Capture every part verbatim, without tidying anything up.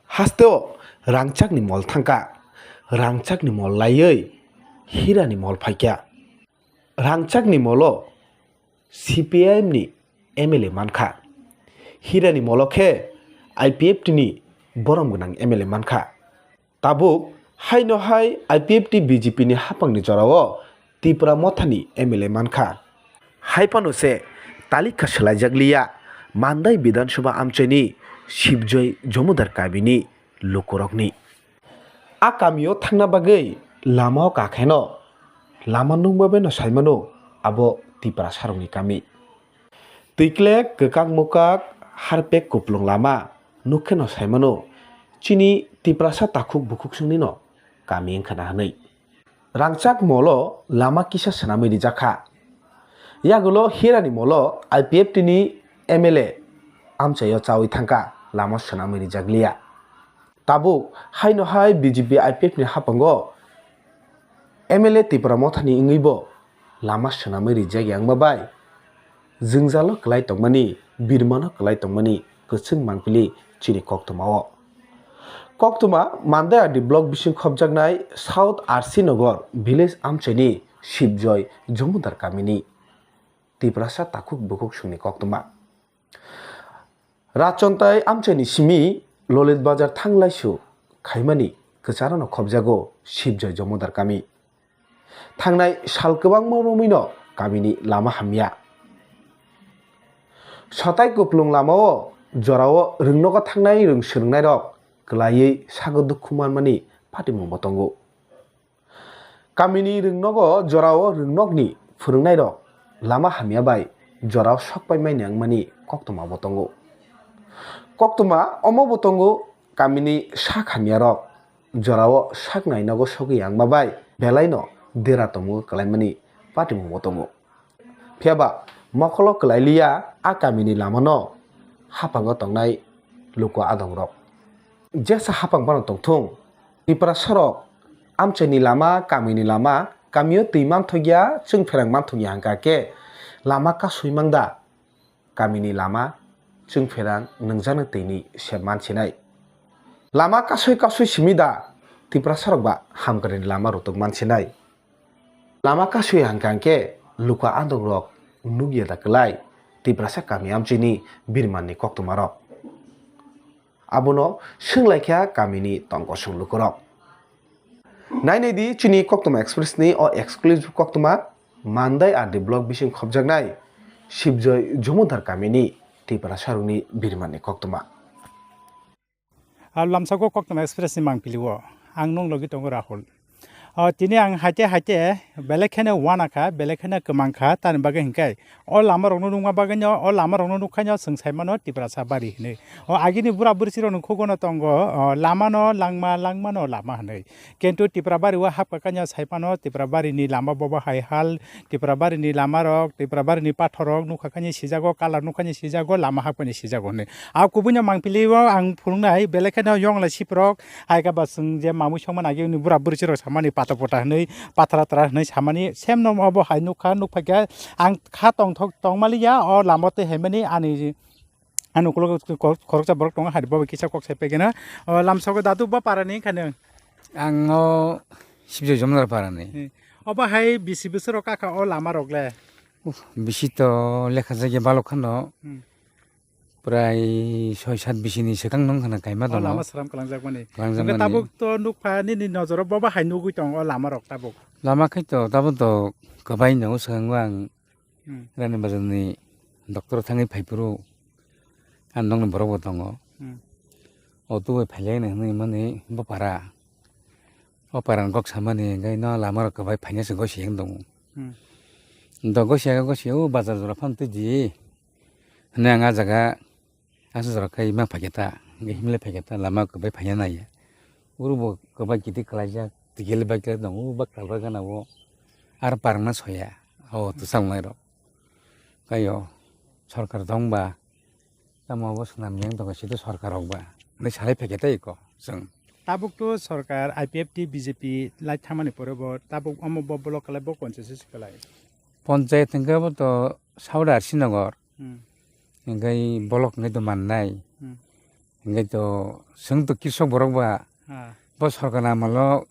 Hasteo rangchakni mol thangkha, rangchakni mol laiwi hirani mol phaikha. Rangchakni molo C P I M ni M L A mankha. Hirani molo khe I P F T ni borom gwnang M L A mankha. Tabuk haino hai I P F T B J P ni hapangni jorao Tipra Mothani M L A mankha. Hai phano se talikha swlaijak liya Mandai Bidhan Sabha amchaini Shivjoy Jomodar kamini lukurokni. A kamio thangna bagwi lamao kakhaino lama nungba beno saimano abo Tiprasarokni kami. Twiklek kwkak mukak harpek kuplung lama nukkheno saimano chini Tiprasa takhuk bukhuksongnino kami wngkhana hwnwi. Rangchak molo lama kisa swnamwi rijakha. Yagulo Hirani molo I P F T ni M L A amchaio chawi thangkha lama swnamwi rijakliya. Tabuk haino hai B J P I P F ni hapango M L A Tipra Mothani wngwibo lama swnamwi rijak ya wngma bai jwngjalo kwlai tongmani, birmano kwlai tongmani kwchwng mangpili chini koktwmao. Koktwma Mandai R D block bising khopjaknai South R C Nagar village amchaini Shivjoy Jomodar kamini Tiprasa takhuk bukhuk songni koktwma. Rachon tai amchaini simi Lolit Bazar thanglaisu khaimani kwcharano khopjago Shivjoy Jomodar kami. Thangnai sal kwbangma romwino kamini lama hamya. Sotai kuplung lamao jorao rwngnogo thangnai rwng swrwngnairok kwlaiwi sago dukhu manmani patimungbo tongo. Kamini rwngnogo jorao rwngnokni phwrwngnairok lama hamya bai jorao sok paimani wngmani koktwmabo tongo. Koktwma omobo tongo kamini sak hamyarok jorao sak nainogo sogwi wngma bai belaino dera tongmung kwlaimani patimungbo tongo. Phiya ba mokolo kwlai liya a kamini lamano haphango tongnai luku adongrok. Jesa haphang phano tongthung, Tiprasarok amchaini lama, kamini lama, kamio twi manthokya, chwng pherang manthokya hwnkha khe lama kasui mangda, kamini lama, chwng pherang nwngjano twini se mansinai. Lama kasui kasui simi da, Tiprasarok ba hamkrai ni lama rutuk mansinai. Lama kasui hangkha hwnkhe luka andok rok nukya da kwlai Tiprasa kami amchini birman ni koktwma rok. Abono swnglaikha kamini tongkosong lukurok. Nainai di chini Koktwma Express ni o exclusive koktwma Mandai R D block bising khopjaknai Shivjoy Jumudar kamini Tiprasa rokni birman ni koktwma. Lamsako Koktwma Express ni mangpili o ang nwng logi tongo Rahul. O, tini ang haite haite belai kheno uanakha, belai kheno kwmangkha, tamni bagwi hinkhe o lama rokno nukma bagwino, o lama rokno nukhaino chwng saimano Tiprasa bari hinwi. O, agini bura bwrwisi rokno khugono tongo, o, lamano langma, langmano lama hinwi. Kintu Tipra bari o hapkha kanya saimano Tipra bari ni lama bobo hai hal, Tipra bari ni lama rok, Tipra bari ni pathor rok nukha kanya sijago, colour nukha ni sijago, lama hapkha ni sijago hinwi. A kubui no mangpili o ang phunuknai, belai kheno yong lai siprok, hai khe ba chwng je mamui songma nai khe bura bwrwi chwrok samani pata pota hinwi, pathara tara hinwi samani, sem no obo hai nukha, nukphaikhe ang kha tongthok tongmaliya, o lama twi haimani ani, ani ukulok khoroksa borok tongo, hai bo bai kisa kok sai paikhe na, o lamsok dadu bo para ni wngkha nw? Ang o Sibjoi Jomdar para ni. Obo hai bisi bwswk rok kakha o lama rok le? Bisi to lekha jagya balok khano. Hmm. Prai soi sat bisi ni swkang nung khana kaima tongo. O lama sram kalangjak mani. Kalangjak mani. Hwnkhe tabuk to nukpha nini nojoro bobo hai nugwi tongo o lama rok tabuk. Lama khai to tabuk to kwbai no swkango ang. Hmm. Rani bazar ni doctor thangwi phaiphuru ang nokni borok bo tongo. Hmm. O tubai phailai hinwi mani bo para. O para ni kok samani hwnkhe no lama rok kwbai phaina se gosi wng tongo. Hmm. Do gosi gosi o bazar jora phano twi di. Hwnwi ang ah jaga aswk jora khe ima phaikhe ta, himlai phaikhe ta, lama kwbai phaina naiya. Oro bo kwbai kithi kwlaijak, tikil bai kwlai tongo, o bak talbar gana o, ar parna soya, o twsang nai rok. Kaio, sorkar tong ba, tamo bo swnam yang tongo, sido sorkar rok ba, hwnwi salai phaikhe ta iko, chwng. Tabuk to sorkar I P F T B J P lai thangmani pore bo, tabuk omo bo block kwlai, bo constituency kwlai. Ponchayat hwnkhe bo to Sauda Arsinagar. Hmm. Hingke bolok hingke do mannai. Hmm. Hingke to, chwng to kisok borok ba, Ah. Bo sorkar amalo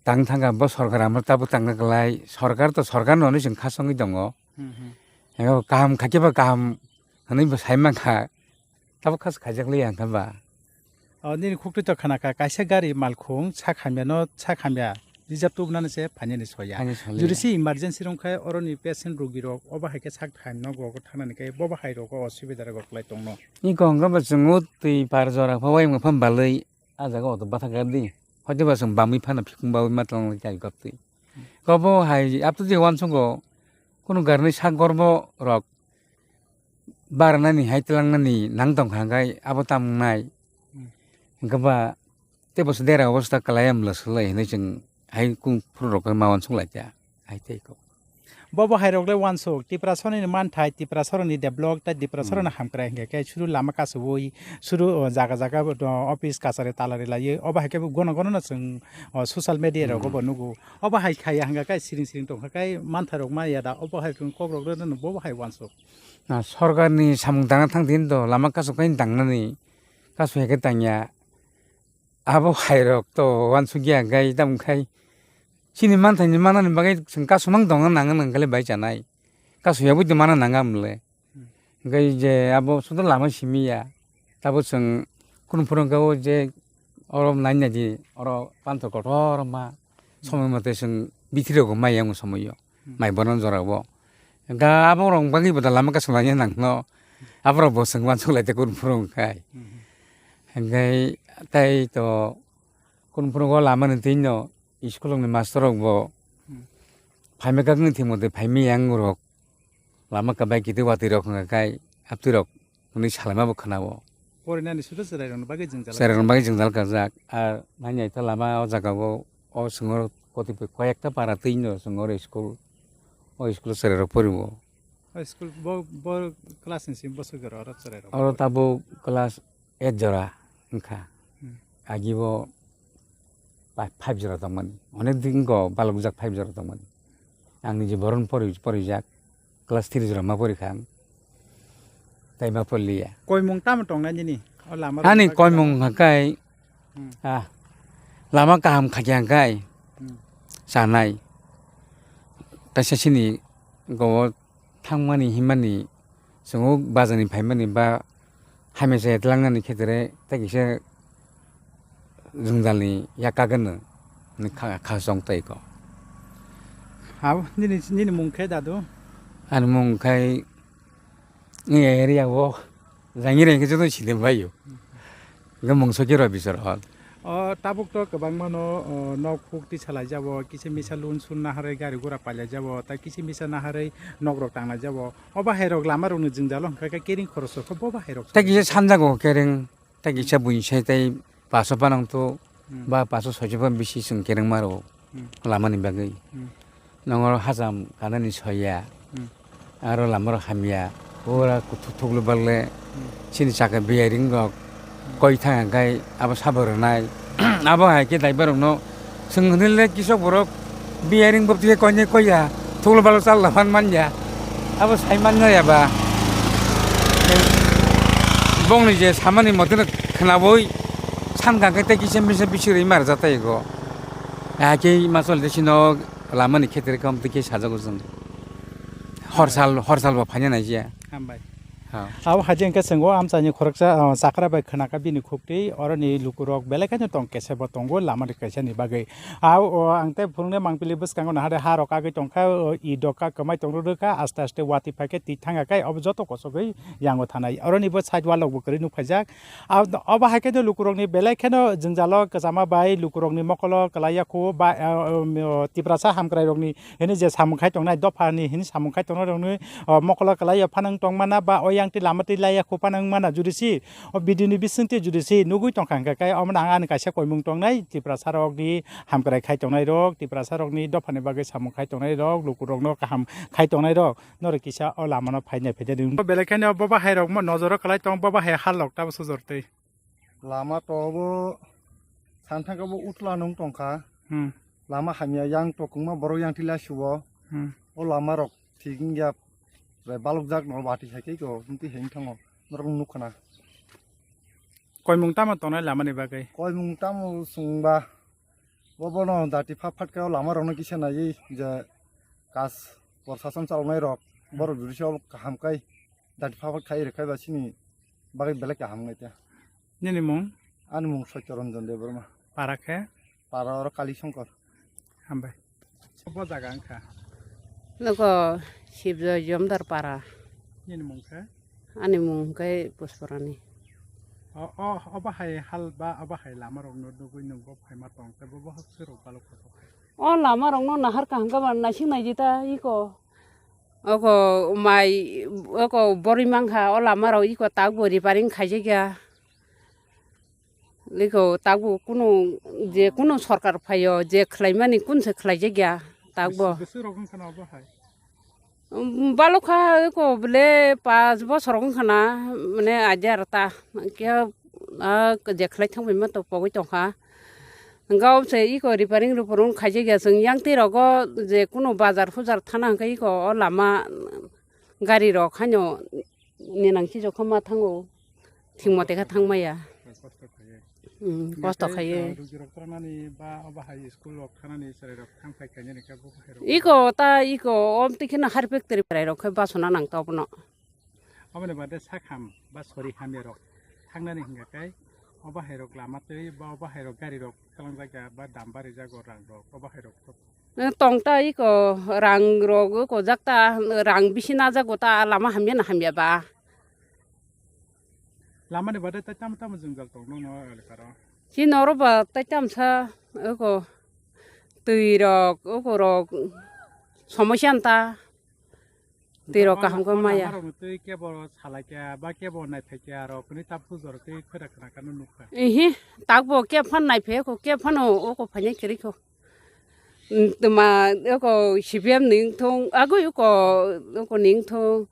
tang thangka, bo sorkar amalo tabuk tangna kwlai, sorkar to sorkar no hinwi chwng khasongwi tongo. Hmm, hmm. Ego kaham khaikhe ba kaham hinwi bo sai mankha, tabuk khas khaijak liya wngkha ba. O, nini khuktwi to khanakha, kaisa gari malkhung sak hamya no, sak hamya reserve tubunani se phainani soya. Phainani soya. Jodi se emergency rok khe oroni patient rogi rok obo hai khe sak thaim nogo thangnani khe bobo hai rogo osubida rogo kwlai tongno. Ni kok wngkha ba chwng o twi par jora pha wai wngkha balwi. Ah jaga o to bwthak ya di. Hoite ba chwng bamwi phano phikung bawi ma tong lai kai gotwi. Kobo hai apto je wansukgo kunu garni sak gorbo rok barnani hai twlangnani nang tong kha hwnkhe abo tamo wngnai. Hmm. Hwnkhe ba tei bo se dera obosta kwlai ya mla swlai hinwi chwng hai kung phuru rok ma wansuk lai kha. Hai tei kok. Bobo hai rok le wansuk, Tiprasaroni manthai, Tiprasaroni develop, tei Tiprasaroni Hmm. hamkrai hingkhe khe suru lama kasubui, suru, o, jaga jaga, o, office kachari talari laiwi, obo hai khe bo gono gono no chwng, o, social media rogo Hmm. bo nugo. Obo hai khaiya hingkha khe siring siring tongkha khe manthai rok ma yada, obo hai kok rok rwno bobo hai wansuk. Na sorkarni samung tangna thang din to lama kasuk khe tangnani, kasuk hai khe tangya. Abo hai rok to wansuk ya hingkhe tamo khai. Chini manthai ni manani bagwi chwng kasumang tongna nangna nangkhe bai chanai. Kasu yabwi twi mana nang ang le. Hmm. Hingkhe je abo soto lama simi ya. Tabo chwng kunu phuru hwnkhe o je oro nai nai di, oro panthor kotor ma. Hmm. Somoi mote chwng bithi rok mai yang somoi o. Hmm. Mai bono jora bo. Hingkhe abo rok bagwi bo da lama kasu lai nang no. Abo rok bo chwng wansuk lai te kunu phuru hwnkhe. Hmm. Hingkhe tai to kunu phuru o lama ni twi no school rok ni master rok bo Hmm. phaima kagwi thwngmani phaima yang rok lama kwbai kiti watwi rok wngkha khai aptwi rok hwnwi salaima bo khwnao. Porinani sudu chwrairokni bagwi jwngjal Chwrairokni bagwi jwngjal kajak. Ar nai nai ta lama o jaga o, o chwng oro kotipui koi ekta para twi no chwng oro school, o school o chwrairok porio. O school bo, bo class ni simi bwswk jora oro chwrairok? Oro tabuk class eight jora wngkha. Hmm. Agi bo pa-, five jora tongmani. Onek din go balokjak five jora tongmani. Ang niji boron pori-, porijak. Class three jora ma porikha ang. Tai ma porliya. Koimung tamo tongnai nini? O lama Ani rok koimung hakai, Hmm. ah, lama kaham khakya hakai. Hmm. Chanai. Kaisa sini go thangmani himani chwng o bazani phaimani ba hamya chaya twlangnani khetere tei kisa jwngjalni yak kagwno hwnwi kha, kha chong tei ko. Hao, nini, nini mung khe dadu? Ani mung khai ni area o jangireng khe joto sini baio. Hwnkhe mungsa khe rw bisor hor. O tabuk to kwbangma no, o, nok huk tisa laijabo, kisa misa loan sun naharwi gari gura pailaijabo, tai kisa misa naharwi nok rok tanglaijabo. O bahai rok lama rokni jwngjalo hwnkha khe kering khoroso khe bo bahai rok. Tai kisa sanjago kering, tai kisa buini sai tai paso panang to Hmm. ba paso soiso pan bisi chwng kering maro. Hmm. Lamani bagwi. Hmm. Nongoro hacham kanani soya. Hmm. Aro lamarok hamya. Ora kuthuk thuklu bagle. Hmm. Chini chakha bearing rok. Hmm. Koi thang kai abo sabo rwnai. Abo hai khe daiba rokno chwng hwnwi le kisok borok bearing bo twi koinai koiya. Thuklu balok chal laman manya. Abo sai manya ya ba. Bongni je samani mote khwnaboi san kangkhe tei kisa misa bisi rwi marjak tai go. Hakhe ma chol de sino lamani khetre kam tike sajago jwng. Horsal, horsal bo phaina naijiya. Hambai. Ha. Abo haje hwnkhe chwng o amchaini khoroksa, ah, chakra bai khwnaka bini khuktwi oroni lukurok belai kheno tong kesa bo tongo lamani kaisani bagwi. Ah, o ang tei phunuknai mangpili bwskango nahare ha rok agwi tongkha, o i dokha kwmai tong rwkha, aste aste watwi phaikhe twi thangya kai obo joto kosogwi yango thanai. Oroni bo side wall rok bo kwrwi nukphaijak. Ab-, obo hai khe no lukurokni belai kheno jwngjalo kwchama bai lukurokni mokolo kwlaiya khu ba, ah, um, Tiprasa hamkrairokni hini je samung khai tongnai dophani hini samung khai tongnai rokni, ah, mokolo kwlaiya phano wng tongmana ba oyang twi lama twi laiya khu phano wng mana judisi o video ni bisingtwi judisi nugui tongkha hwnkha khe omo no ang ani kaisa koimung tongnai Tiprasa rokni hamkrai khai tongnai rok, Tiprasa rokni dophani bagwi samung khai tongnai rok, lukurokno kaham khai tongnai rok. Norok kisa o lama no phainai phainai ring. Belai kheno bo bahai rok mo nojoro kwlai tong, bo bahai hal rok tabo sojor twi. Lama to bo santhang bo utla nung tongkha. Hmm. Lama hamya yang to kwngma borok yang tila subo. Hmm. O lama rok thik wngya bai balok jak no bati hai khe ko himti heng thango. Norok nukha na. Koimung tamo tongnai lamani bagwi? Koimung tamo chwngba, bo bono dati phat phat khe o lama rokno kisa naiwi je kas prosason chaloknai rok, hmm, borok jodi se kaham kai dati phat phat khai rwkhai ba chini bagwi belai kaham wngnai te. Nini mung? Ani mung Satya Ranjan Debbarma. Para khe? Para oro Kali Shankar. Hambai. Bo jaga wngkha? Nogo Sibjoy Jomdar para. Nini mung khe? Ani mung hwnkhe Puspurani. O, o, obo hai hal ba obo hai lama rokno nugwi nwng bo phaima tong tei bo bohok swrwk balukha tong khe? O lama rokno nahar kaham khe ba naising naidi ta iko. Oko mai, oko borwi mankha, o lama rok iko tak bo repairing khaijak ya. Liko tabuk kunu je kunu sorkar phaio, je khlaimani kun se khlaijak ya tabuk. Bisi, bisi rok wngkha na obo hai? Um, balokha eko bele pas bosor wngkha na, mane ajar ta khe, ah, je khlai thangbai ma to pogwi tongkha. Hwnkhe o se eko repairing rupairing khaijak ya, chwng yang twi rogo je kunu bazar hujar thana hwnkhe eko o lama gari rok haino ninang khijo khe ma thango, thik mote khe thang maya. Kosto khaiwi. Hmm, kosto khaiwi. Rugirok tranani ba obo hai school rok thanani chwrairok thang phai khainani khe bo hai rok. Iko ta iko om twi kheno harpek teri chwrairok khe basona nang ta obono. Oboni bade sakham ba sori hamya rok thangnani hingka kai obo hai rok lama twi ba obo hai rok gari rok kalangjak ya ba dam barijago rang rok obo hai rok. Eh, tong ta iko rang rok iko jak ta, rang bisi najago ta, lama hamya na hamya ba. Lama ni bade tai tamo tamo jwngjal tong nung no elaka ro? Chini oro ba tai tamsa iko twi rok, iko rok somosya ta. Twi rok kaham khe maya. Twi kebo salai khe ba kebo nai phai khe aro kuni ta pujo rok twi khwra khna kano nukha. Ihi, takbo kebo phan nai phai kho, kebo phano oko phainai kwrwi kho. Tuma oko C P M ni wngthung, agwi oko, oko ni wngthung,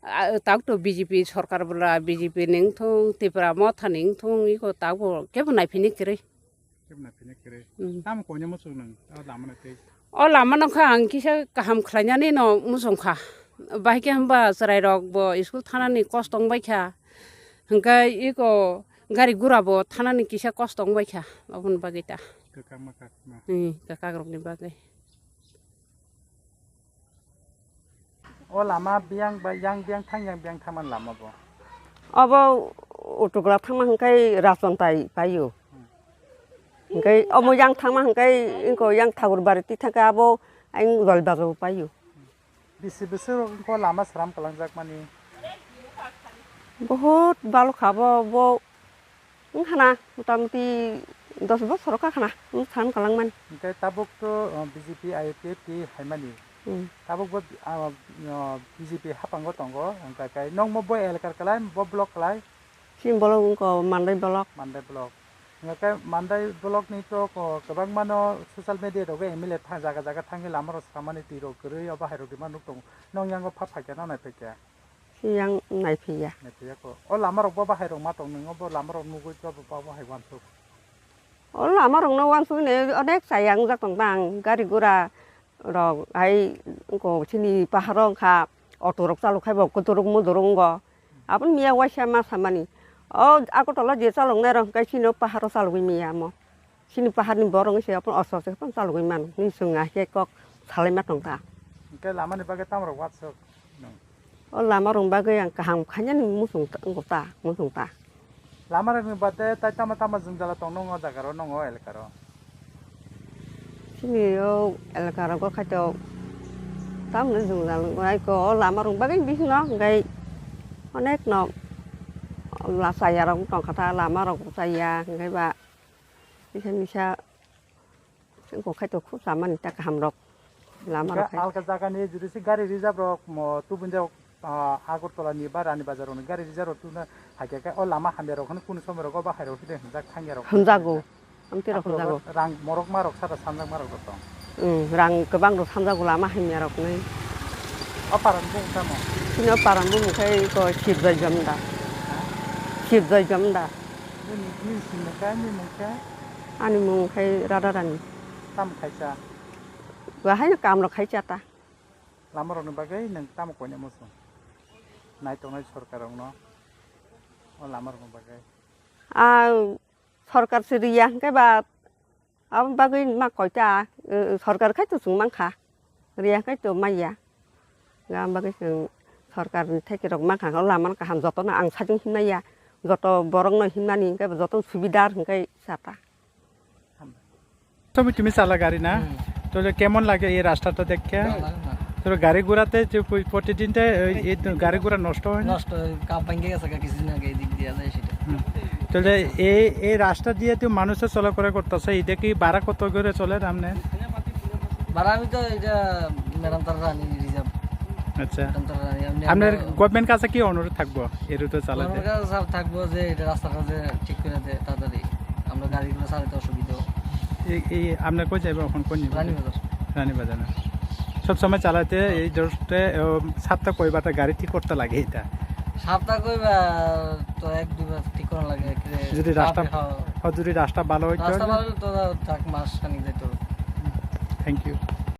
ah, tak to B J P sorkar bwla, B J P ni wngthung, Tipra Motha ni wngthung, iko takbo kebo nai phini kwrwi. Kebo nai phini kwrwi. Hmm. Tamo koine muchung nwng, o lama no tei? O lama no kha ang kisa kaham khlainani no muchung kha. Bahai khe hwnba chwrai rok bo school thanani kosto wng bai kha. Hwnkhe iko gari gura bo thanani kisa kosto wng bai kha, oboni bagwi ta. Kwkang ma kak ma. Hmm, kwkak rok ni bagwi. O lama biyang ba yang biyang thang yang biyang thangmani lama bo. Obo Utugla thangma hwnkhe Rason pai paio. Hmm. Hwnkhe omo yang thangma hwnkhe ingko yang Thakur Bari twi thangkhe abo ayang Jolbajo paio. Bisi bwswk rok wngkha lama sram kwlangjak mani? Bohot balokha bo, bo wngkha na, mota moti dos bosor wngkha na, wng sram kwlangmani. Hwnkhe tabuk to, uh, B J P I P F T haimani. Hmm. Tabuk bo, uh, uh, B J P haphango tongo, hwnkhe kai nokmo bo elkar kwlai, bo block kwlai. Chini bolok wngkha Mandai bolok. Mandai bolok. Hingkhe Mandai bolok ni to ko-, kwbangma no social media rogo M L A tha-, jaga jaga thangwi lama rok samani twi rok kwrwi o bahai rok rima nuk tongo. Nong yango pha phaikha na nai phaikha? Yang nai phiya. Nai phiya ko. O lama rok bo bahai rok ma tong nwngo, bo lama rok nugwi to bo bahai wansuk. O lama rok no wansuk ni onek chaya wngjak tong bang gari gura rok hai wngkha chini pahar o wngkha auto rok chalok khai bo kuturuk muduruk wngo. Aboni miya waisa ma samani o Agartala je chalok nai rok hwnkhe chini o pahar o chalogwi miya mo. Chini pahar ni borok wngse aboni auto se phano chalogwi mano hinwi chwng ahikhe kok salai ma tong kha. Hwnkhe lama ni bagwi tamo rok wansuk? O lama rok bagwi ang kaham khainani muchung ta, wngkha ta, muchung ta. Lama rokni bade tai tama tama jwngjala tong nung o jaga ro, nung o elaka ro? Chini o elaka rogo khaito tamni jwngjal wngkha, o lama rok bagwi bisino hwnkhe onek no chaya rok tong kha ta, lama rok chaya hwnkhe ba kisa misa. Wngkha khaito khub samani ta kaham rok lama rok hai. Alka jaga ni jodi se gari reserve rok mo tubun jao, ah, Agartala ni ba Rani Bazar rok ni gari reserve rok tubuna hai khe o lama hamya rok hwnwi kunu somoi rok o bahai rok hwnjak thangya rok. Hwnjago. Amtwi rok hwnjago. Rang morok ma rok sara sanjak ma rok rok tong. Hmm, rang kwbang rok sanjago lama hamya rok nai. O paran bung tamo? Chini o paran bung khai ko Sibjai Jamda. Ha? Sibjai Jamda. Nini, nini sini kha, nini mung kha? Ani mung khai Radharani. Tam khaisa? Bahai no kam rok khai cha ta. Lama rok ni bagwi nwng tamo koine muchung? Nai tongnai sorkar rok no o lama rok ni bagwi. A sorkar se riya hwnkhe ba, abo bagwi ma koita, eh, sorkar khai to chwng mankha, riya khai to maya. Ga bagwi chwng sorkar ni theke rok mankha, o lama no kaham jotono ang sajwk hinmaya, joto borok no hinmani hwnkhe joto subidar hwnkhe sata. তুমি তুমি চালা গাড়ি না? হুম। তাহলে কেমন লাগে এই রাস্তাটা দেখে? ভালো লাগে না। তো গাড়ি ঘোড়াতে যে প-, প্রতিদিনটা এই, এই তো গাড়ি ঘোড়া নষ্ট হয় না? নষ্ট হয়, কাপ ভেঙে গেছে গা কিছুদিন আগে, এই দিক দিয়ে যায় সেটা। হুম। তাহলে এই, এই রাস্তা দিয়ে তো মানুষের চলাফেরা করতেছে, এটা কি ভাড়া কত করে চলে আপনি? ভাড়া আমি তো এটা ম্যাডাম তারা রানি রিজার্ভ। আচ্ছা। ম্যাডাম তারা রানি, এমনি আপনার আমরা গভর্নমেন্ট কাছে কি অনুরোধ থাকবো এই রুটে চালাতে? গভর্নমেন্ট কাছে স্যার থাকবো যে এটা রাস্তাটা যে ঠিক করে দেয় তাড়াতাড়ি, আমরা গাড়িগুলো চালাতে অসুবিধা। এই, এই আপনার কই যাইবো এখন, কোন জায়গায়? রানীবাজার। রানীবাজার না? সব সময় চালাতে এই রুটে, ও, সপ্তাহ কয়বার গাড়ি ঠিক করতে লাগে এটা? সপ্তাহ কয়বার তো এক দুইবার ঠিক করা লাগে, একে যদি রাস্তা, ট্রাফিক হয়। ও, যদি রাস্তা ভালো হইতো রাস্তা হলে ভালো হলে তো থাক মাস খানিক যাইতো। Thank you.